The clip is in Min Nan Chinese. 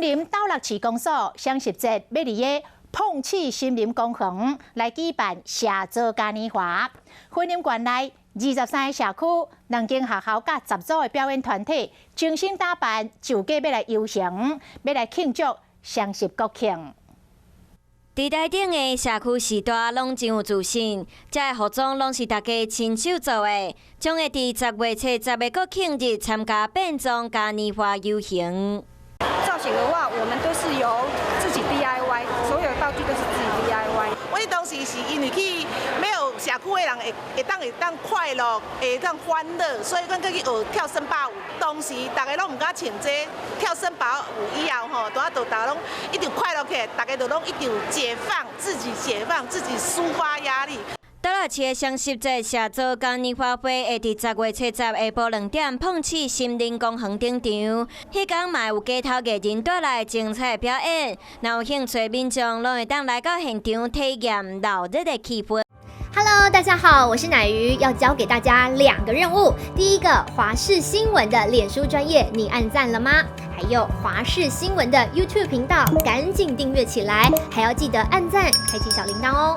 林斗六市公所雙十節欲佇个椪刺森林公園來舉辦社造嘉年華。雲林縣內23个社區、兩間學校佮10組的表演團體精心打扮，就計欲來遊行，欲來慶祝雙十國慶。佇台頂的社區序大攏真有自信，這个服裝攏是大家親手做的，將會佇10月初十的國慶日參加變裝嘉年華遊行。造型的話，我們都是由自己 DIY，所有道具都是自己 DIY。我哋當時是因為去沒有社區的人會當快樂，會當歡樂，所以阮閣去學跳森巴舞。當時大家攏毋敢穿這個，跳森巴舞以後吼，拄仔就大家攏一直快樂起來，大家就攏一直解放自己，解放自己，抒發壓力。斗六市的雙十節社造嘉年華會會佇10月初十下晡2點，椪刺森林公園登場。彼工嘛會有街頭藝人帶來精彩表演，若有興趣民眾攏會當來到現場體驗鬧熱的氣氛。 Hello，大家好，我是奶魚，要交給大家兩個任務。第一個，華視新聞的臉書專頁，你按讚了嗎？還有華視新聞的 YouTube 頻道，趕緊訂閱起來，還要記得按讚，開啟小鈴鐺哦。